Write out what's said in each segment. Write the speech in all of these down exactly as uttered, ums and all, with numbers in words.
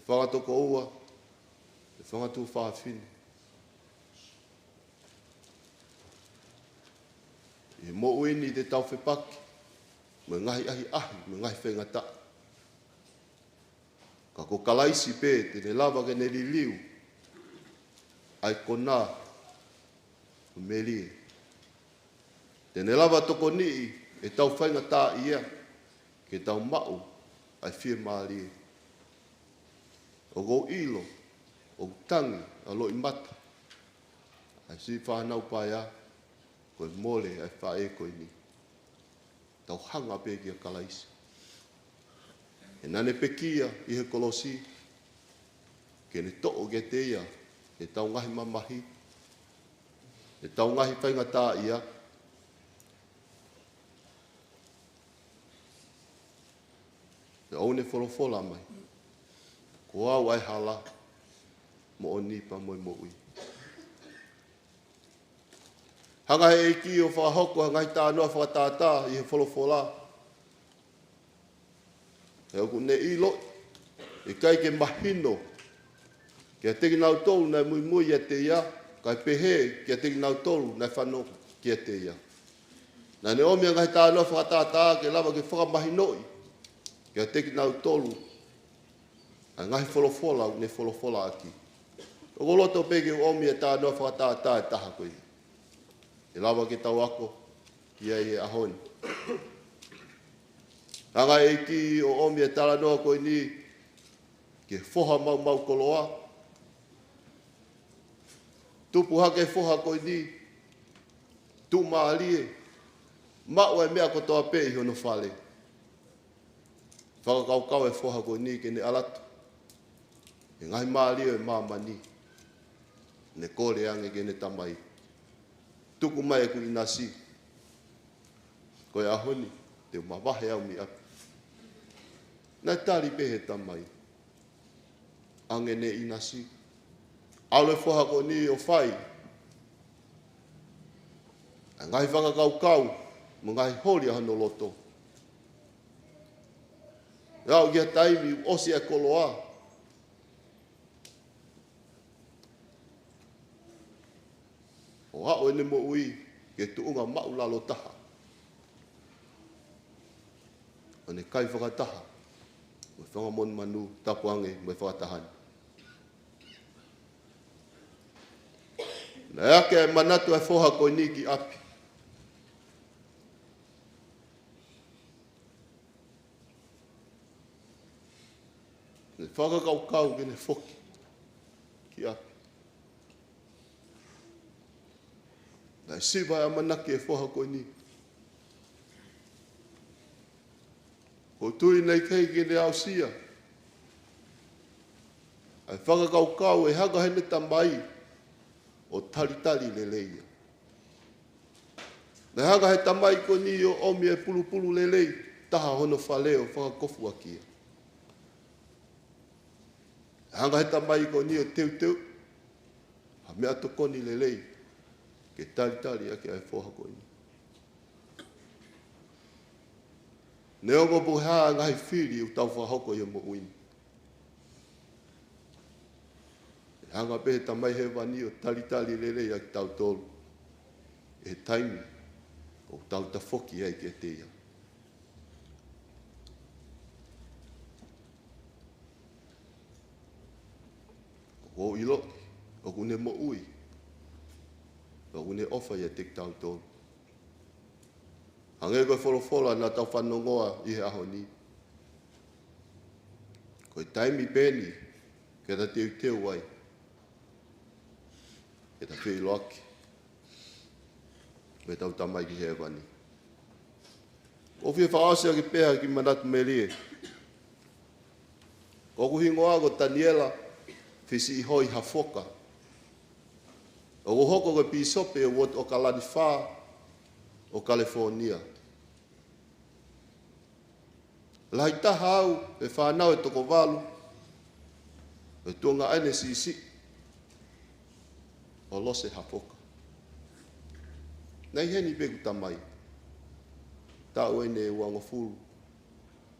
Fanga tokoua, ʻe fanga tuofāfine. ʻI he moʻui ni te tau fepaki mo e ngaahi ʻahiʻahi, mo e ngaahi faingataʻa. Ka ko Kalaisi pē te ne lava ke ne liliu ʻa e konā ʻo melie. Te ne lava tokoniʻi ʻetau faingataʻaʻia ke tau maʻu ʻa e fiemālie. ʻOku ou ʻilo, ʻoku tangi ʻa loʻimata ʻa e siʻi fānau paea ko e mole ʻa e faʻē ko eni. Tau hanga pē kia Kalaisi. He naʻa ne pekia ʻi he kolosi ke ne toʻo kiate ia ʻetau ngaahi mamahi, ʻetau ngaahi faingataʻaʻia. Pea ʻoku ne folofola mai, ko au ʻa e hala, moʻoni pea mo e moʻui. Hanga he ʻEiki ʻo fakahoko ha ngaahi talanoa fakatātā ʻi he folofola. He ʻoku ne ʻiloʻi ʻe ʻikai ke mahino kiate kinautolu naʻe muimui ʻiate ia, kae pehē kiate kinautolu naʻe fanongo kiate ia. Naʻa ne ʻomi ʻa e ngaahi talanoa fakatātā ke lava ke fakamahinoʻi kiate kinautolu ʻa e ngaahi folofola ʻoku ne folofola ʻaki. ʻOku ou loto pē ke u ʻomi ʻa e talanoa fakatātā ʻe taha ko ia ʻe lava ke tau ako ki ai he ʻaho ni. Hanga he ʻEiki ʻo ʻomi ʻa e talanoa ko eni ki he foha maumau koloa. Tupu hake e foha ko eni, tuʻumālie, maʻu ʻa e meʻa kotoa pē ʻi hono fale. Fakakaukau e foha ko eni ke ne ʻalu atu he ngaahi mālie ʻo e māmani. Ne kole ange ki heʻene tamai, tuku mai ʻeku ʻinasi. Ko e ʻaho ni te u mavahe au mei ʻapi. Naʻe tali pē he tamai, ʻange ʻene ʻinasi. ʻAlu e foha ko eni ʻo fai ʻa e ngaahi fakakaukau mo e ngaahi holi ʻa hono loto. ʻE aʻu ki ha taimi ʻosi ʻa e koloa, ʻo aʻu ʻene moʻui ki he tuʻunga māʻulalo taha, ʻo ne kai fakataha mo e fanga monumanu, tapu ange mo e fakataha ni. Naʻe ake ʻa e manatu ʻa e foha ko eni ki ʻapi. Ne fakakaukau ke ne foki ki ʻapi. Naʻe siva ʻa e ʻamanaki ʻa e foha ko eni. ʻOku ou tui naʻe ʻikai ke ne aʻusia ʻa e fakakaukau ʻe hanga heʻene tamai ʻo talitali lelei ia. Naʻe hanga he tamai ko eni ʻo ʻomi e pulupulu lelei taha hono fale ʻo fakakofuʻaki ia. Naʻe hanga he tamai ko eni ʻo teuteu ha meʻatokoni lelei ke talitali ʻaki ʻa e foha ko eni. Neongo pe ko e hā e ngaahi fili ʻoku tau fakahoko ʻi he moʻui ni, ʻe hanga pē he Tamai Hēvani ʻo talitali lelei ʻa kitautolu ʻi he taimi ʻoku tau tafoki ai kiate ia. ʻOku ou ʻilo ʻoku ne moʻui, ʻoku ne ʻofa ʻiate kitautolu. Hangē ko e folofola naʻa tau fanongoa ʻi he ʻaho ni, ko e taimi pē eni ke ta teuteu ai ke ta feʻiloaki mo ʻetau Tamai ʻi Hēvani. ʻOku ou fie fakaʻosi ʻaki pē ha kiʻi manatu melie. Ko hoku hingoa ko Taniela Fisiʻihoi Hafoka. ʻOku ou hoko ko e pīsope ʻo e uooti ʻOkalani Fā ʻo Kalefōnia. Lahi taha au ʻi he fānau ʻe toko valu ʻo e tuongaʻane siʻisiʻi ʻo Lose Hafoka. Naʻe ʻi heni pē ʻeku tamai. Taʻu eni ʻe uangofulu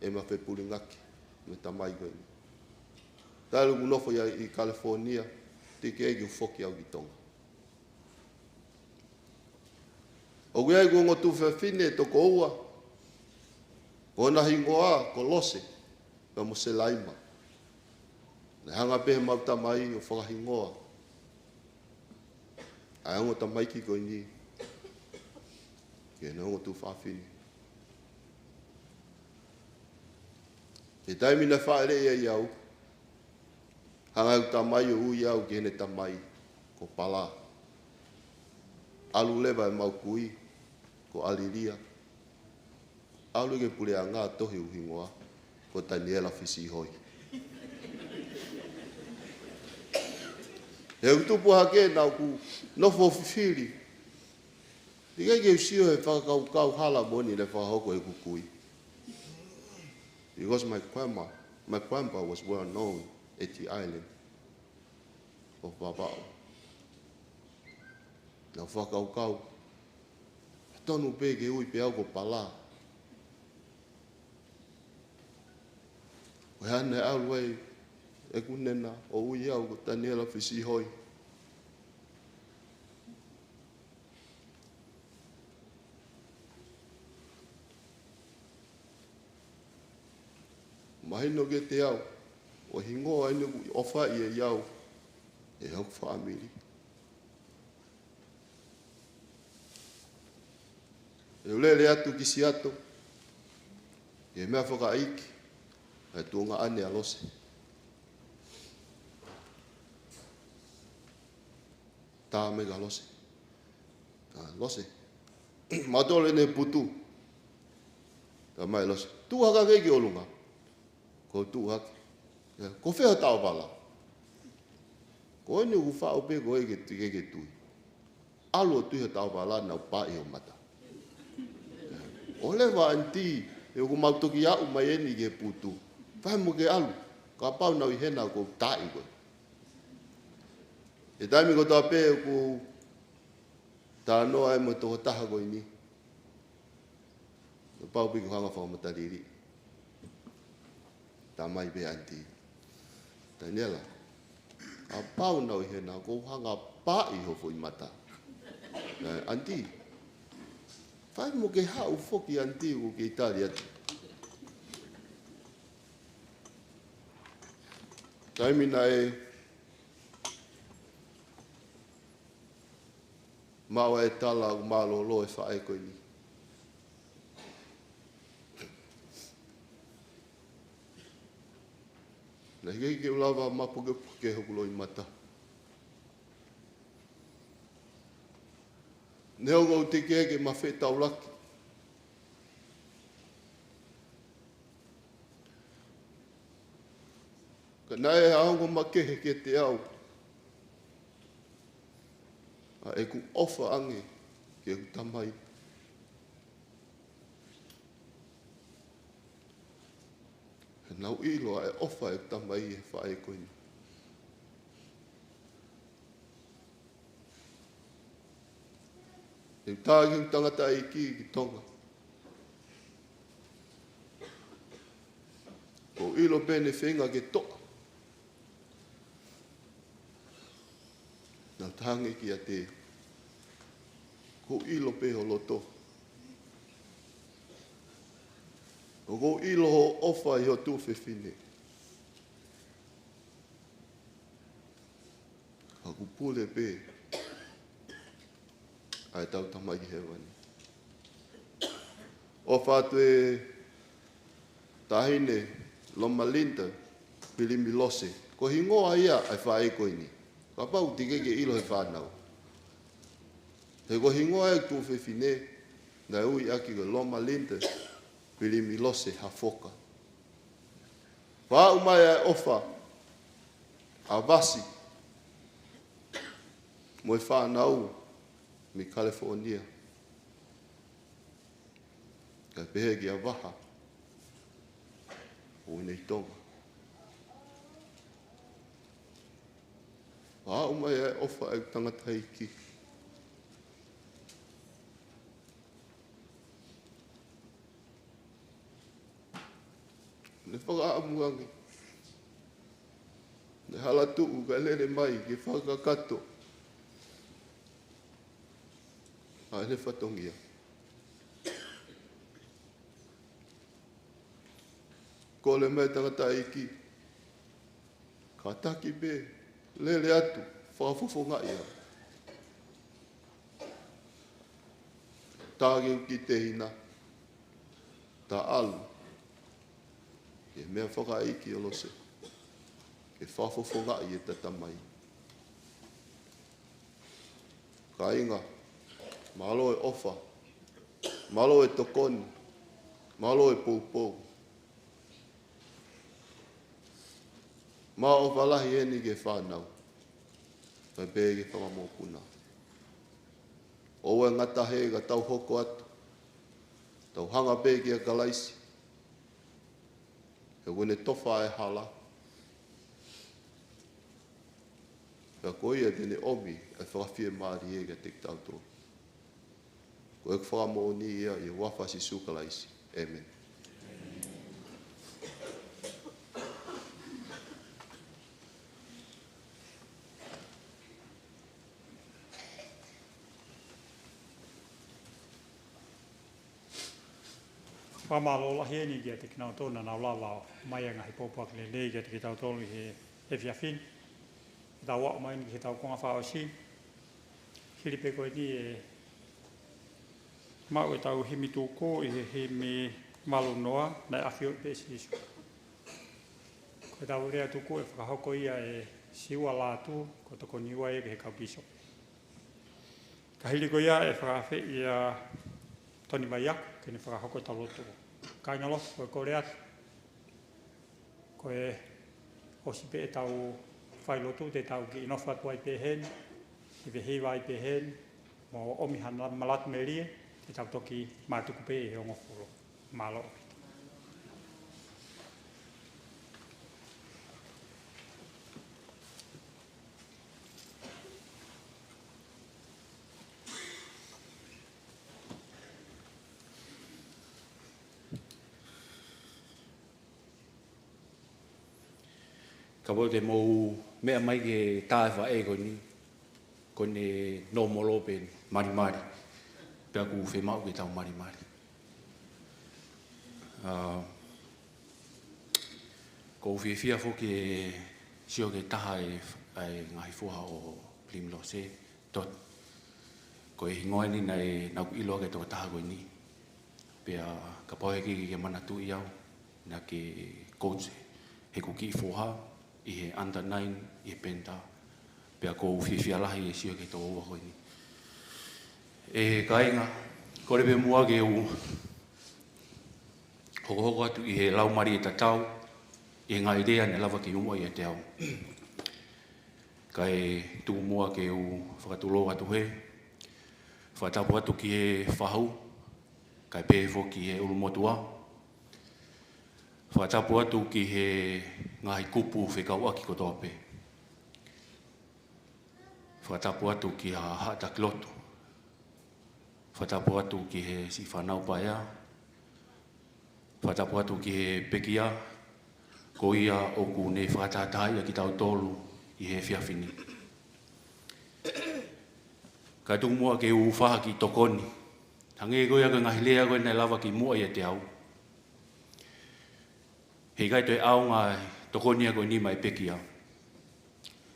ʻema fepulingaki mo e tamai ko eni. Talu ʻeku nofo ia ʻi California, teʻeki ai ke u foki au ki Tonga. ʻOku ʻi ai ʻeku ongo tuofefine toko ua, ko hona hingoa ko Lose, pea mo Selaima. Naʻe hanga pē ʻe heʻemau tamai ʻo fakahingoa ʻa e ongo tamaiki ko eni ki heʻene ongo tuofefine. He taimi naʻe fāʻeleʻi ai au, hanga ʻe heʻeku tamai ʻo ui au ki heʻene tamai ko Pala. ʻAlu leva ʻemau kui ko ʻAlilia, ʻalu ki he puleʻanga, tohi ʻeku hingoa ko Taniela Fisihoi. He ʻoku tupu hake naʻa ku nofo fifili. Teʻeki ke u sio he fakakaukau hala moʻoni naʻe fakahoko ʻe heʻeku kui. Because my grandma, my grandpa was well known at the island of Vavaʻu. Naʻa ku fakakaukau, tonu pē ke ui pē au ko Pala. Ko e hā naʻe ʻalu ai ʻeku nena ʻo ui au ko Taniela Fisihoi. Mahino kiate au, ʻa e hingoa eni ʻoku ʻofaʻi ai au ʻe hoku fāmili. ʻE u lele atu ki Siato, ʻi he meʻa fakaʻeiki ʻa e tuongaʻane ʻa Lose. Tā mai kia Lose. ʻA Lose, mātolo ʻene putu. Tā mai Lose, tuʻu hake ki ʻolunga. Ko u tuʻu hake. ʻIa, ko fē hoʻo taʻovala? Ko eni ʻoku faʻo pē koe ke, ke, ke tui. ʻAlu ʻo tui hoʻo taʻovala, naʻa ku pāʻi ho mata. ʻIa, ʻoleva ʻanti, he ʻoku mau toki aʻu mai eni ki he putu. Fai mo ke ʻalu, kapau naʻa ku ʻi hena ʻoku ou taaʻi koe. He taimi kotoa pē ʻoku talanoa ai mo e tokotaha ko eni, naʻa ku pau pē ke u hanga ʻo fakamatalili. Tā mai pē ʻanti, Taniela, kapau naʻa ku ʻi hena ʻoku ou hanga ʻo pāʻi ho foʻi mata. ʻIa, ʻanti, fai mo ke haʻu foki ʻanti, ʻoku kei tali atu. Taimi naʻe maʻu ai e tala ʻoku mālōlō e faʻē ko eni, naʻe ʻikai ke u lava ʻo mapukepuke hoku loʻimata. Neongo ʻoku teʻeki ke ma fetaulaki, ka naʻe ʻaonga makehe kiate au ʻa ʻeku ʻofa ange ki heʻeku tamai. He naʻa ku ʻilo ʻa e ʻofa ʻeku tamai he faʻē ko eni. ʻE u tā ki heʻeku tangataʻeiki ki Tonga, ʻoku ou ʻilo pē ʻene feinga ke toʻa. Naʻa ku tangi kiate ia. ʻOku ou ʻilo pē ho loto. ʻOku ou ʻilo hoʻo ʻofa ʻi ho tuofefine. Ka ʻoku pule pē ʻa ʻetau Tamai ʻi Hēvani. ʻOfa atu e Taʻahine Lomalinda Pilimi Lose. Ko e hingoa ia ʻa e faʻē ko eni. Kapau teʻeki ke ʻilo he fānau. He ko e hingoa ʻeku tuofefine naʻe ui ʻaki ko Lomalinda Pilimi Lose Hafoka. Faʻu mai ʻa e ʻofa ʻa Vasi mo e fānau mei California. Kae pehē kia Vaha ʻo ʻi Tonga. Faʻu mai ʻa e ʻofa ʻeku tangataʻeiki. Ne fakaʻamu ange. ʻE hala tuʻu kae lele mai ke fakakakato ʻa ʻene fatongia. Kole mai tangataʻeiki, kātaki pē, lele atu, fakafofongaʻi au. Tā ke u kiʻi tehina, tā ʻalu ki he meʻafakaʻeiki ʻo Lose, ke fakafofongaʻi ʻeta tamai. Kāinga, mālō e ʻofa, mālō e tokoni, mālō e poupou. Mau ʻofa lahi eni ki he fānau, pea pehē ki he fanga mokopuna. ʻOua ʻe ngata hē ka tau hoko atu, tau hanga pē kia Kalaisi, he ʻoku ne tofa e hala. Pea ko ia te ne ʻomi e fakafiemālie kiate kitautolu. Ko ʻeku fakamoʻoni ia ʻi he huafa ʻo Sīsū Kalaisi. ʻĒmeni. Fakamālō lahi eni kiate kinautolu naʻa nau lava ʻo ʻomai e ngaahi pōpoaki lelei kiate kitautolu ʻi he efiafi ni. Ke tau aʻu mai eni ki heʻetau konga fakaʻosi. Hili pē ko eni e maʻu ʻetau himi tuku ʻi he himi valu noa, Naʻe ʻAfioʻi pē ʻe Sīsū. Ko ʻetau lea tuku ʻe fakahoko ia ʻe Siua Lātū, ko e tokoni ua ia ki he kau pīsope. Ka hili ko ia ʻe fakaafeʻi ʻa Toni Vaiaku ke ne fakahoko ʻetau lotu. Kāinga lotu, ko e kole atu, ko e ʻosi pē ʻetau failotu, te tau kiʻi nofo atu ai pē heni, kiʻi vehiva ai pē heni, mo ʻomi ha malatu melie, te tau toki mātuku pē ʻi he hongofulu. Mālō ʻaupito. Kapau te mou meʻa mai ki he tā ʻo e faʻē ko eni, ko ʻene nōmolo pē malimali, pea ʻoku fiemaʻu ke tau malimali. ʻA, ʻoku ou fiefia foki ke sio ki he taha e, e ngaahi foha ʻo Pilimilose, Toni. Ko e hingoa eni naʻe, naʻa ku ʻilo ʻaki e tokotaha ko eni. Pea kapau heʻikai ke ke manatuʻi au, naʻa ke coach heʻeku kiʻi foha ʻi he under nine ʻi he Penta. Pea ʻoku ou fiefia lahi ke sio ki he tokoua ko eni. ʻE kāinga, kole pē muʻa ke u hokohoko atu ʻi he laumālie tatau, ʻi he ngaahi lea naʻe lava ke muʻa ʻiate au. Kae tuku muʻa ke u fakatulou atu hē, fakatapu atu ki he fahu, kae pehē foki ki he ʻulumotuʻa. Fakatapu atu ki he ngaahi kupu fekauʻaki kotoa pē. Fakatapu atu ki he haʻa taki lotu. Fakatapu atu ki he siʻi fānau paea. Fakatapu atu ki he pekia, ko ia ʻoku ne fakatahatahaʻi ʻa kitautolu ʻi he efiafi ni. Kae tuku muʻa ke u fai ha kiʻi tokoni. Hangē ko ia ko e ngaahi lea ko ē naʻe lava ki muʻa ʻiate au. Heʻikai toe ʻaonga e tokoni ia ko eni maʻa e pekia.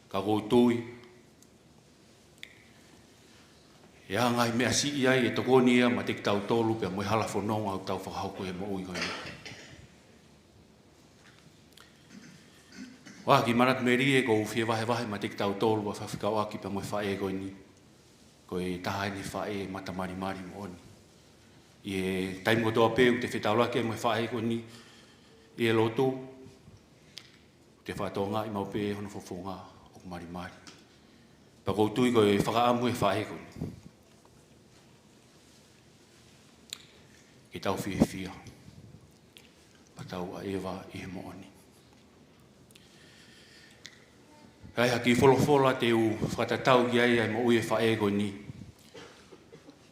Ka ʻoku ou tui, ʻe ʻi ai ha ngaahi meʻa siʻi ai ʻe tokoni ia maʻa kitautolu pea mo e hala fononga ʻoku tau fakahoko he moʻui ko eni. ʻOku ʻi ai ha kiʻi manatu melie ʻoku ou fie vahevahe maʻa kitautolu ʻa e faifekau ʻaki pea mo e faʻē ko eni. Ko e taha eni e faʻē mata malimali moʻoni. ʻI he taimi kotoa pē ʻoku te fetaulaki mo e faʻē ko eni ʻi he lotu, te fakatokangaʻi maʻu pē hono fofonga ʻoku malimali. Pea ʻoku ou tui ko e fakaʻamu e faʻē ko eni ke tau fiefia, pea tau ʻaʻeva ʻi he moʻoni. ʻI ai ha kiʻi folofola te u fakatatau ki ai ʻa e moʻui e faʻē ko eni.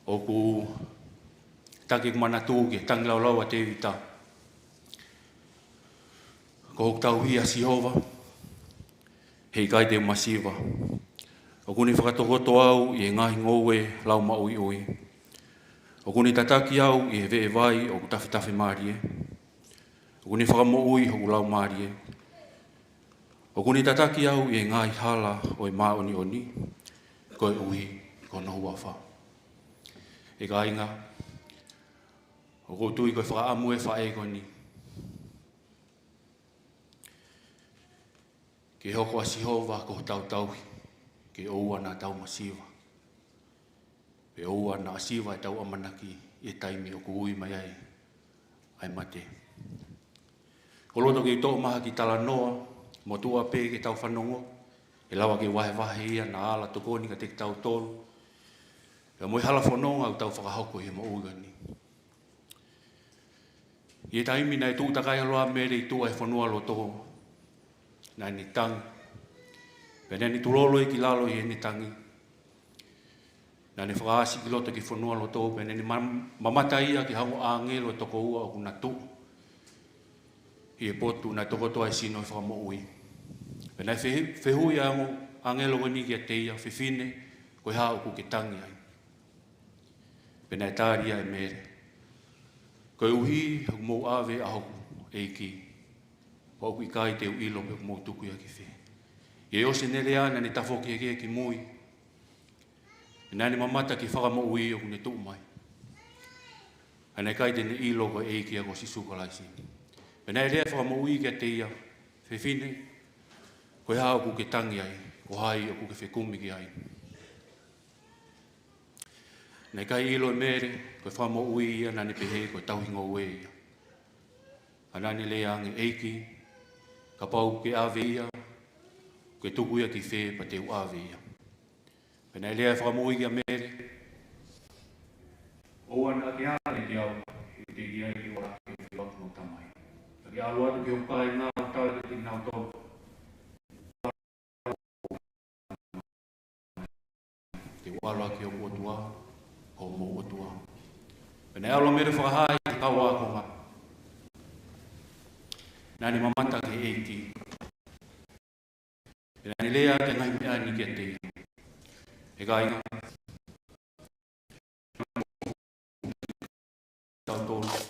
ʻOku taki ʻeku manatu ki he tangilaulau ʻa Tēvita. Ko hoku tauhi ʻa Sihova, He ʻikai te u masiva. ʻOku ne fakatokoto au ʻi he ngaahi ngoue laumaʻuiʻui. ʻOku ne tataki au ʻi he veʻe vai ʻoku tafetafe mālie. ʻOku ne fakamoʻui hoku laumālie. ʻOku ne tataki au ʻi he ngaahi hala ʻo e māʻoniʻoni, koeʻuhi ko hono huafa. ʻE kāinga, ʻoku ou tui ko e fakaʻamu ʻa e faʻē ko eni ke hoko ʻa Sihova ko hotau tauhi, ke ʻoua naʻa tau masiva, pe ʻoua naʻa siva ʻetau ʻamanaki ʻi he taimi ʻoku ui mai ai ʻa e mate. ʻOku ou loto ke u toʻo mai ha kiʻi talanoa motuʻa pē ke tau fanongo, ʻe lava ke vahevahe ia ʻa e ala tokoni kiate kitautolu, pea mo e hala fononga ʻoku tau fakahoko ʻi he moʻui ko eni. ʻI he taimi naʻe tuʻu takai holo ai ʻa Mele ʻi tuʻa he fonualoto, naʻa ne tangi. Pea naʻa ne tulolo ia ki lalo ʻi heʻene tangi. Naʻa ne fakaasi ki loto ki he fonualoto, pea naʻa ne ma-, mamata ia ki he ongo ʻāngelo ʻe toko ua ʻoku na tuʻu ʻi he potu naʻe tokoto ai e sino ʻo e Fakamoʻui. Pea naʻe fehu-, fehuʻi ʻa e ongo ʻāngelo ko eni kiate ia, Fefine, ko e hā ʻoku ke tangi ai? Pea naʻe tali ia ʻe Mele, Koeʻuhi he ʻoku mou ʻave ʻa hoku ʻEiki, pea ʻoku ʻikai te u ʻilo pe ʻoku mou tuku ia ki fē. ʻI he ʻosi ʻene lea naʻa ne tafoki hake ia ki mui, pea naʻa ne mamata ki he Fakamoʻui ʻoku ne tuʻu mai. Ka naʻe ʻikai te ne ʻilo ko e ʻEiki ia ko Sīsū Kalaisi. Pea naʻe lea ʻa e Fakamoʻui kiate ia, Fefine, ko e hā ʻoku ke tangi ai? Ko hai ʻoku ke fekumi ki ai? Naʻe ʻikai ʻilo ʻe Mele ko e Fakamoʻui ia, naʻa ne pehē ko e tauhi ngoue ia. Ka naʻa ne lea ange, ʻEiki, kapau ʻoku ke ʻave ia, ʻoku ke tuku ia ki fē pea te u ʻave ia? Pea naʻe lea ʻa e Fakamoʻui kia Mele, ʻOua naʻa ke ʻave kiate au, he teʻeki ai ke u ala ʻo feʻiloaki mo hoku Tamai. Ka ke ʻalu atu ki hoku kāinga ʻo tala kiate kinautolu, Te u ʻalu ʻa ki hoku ʻOtua, ko homou ʻOtua. Pea naʻe ʻalu ʻa Mele ʻo fakahā ki he kau ākonga. Naʻa ne mamata ki he ʻEiki. Pea naʻa ne lea ʻa e ngaahi meʻa ni kiate ia. ʻE kāinga,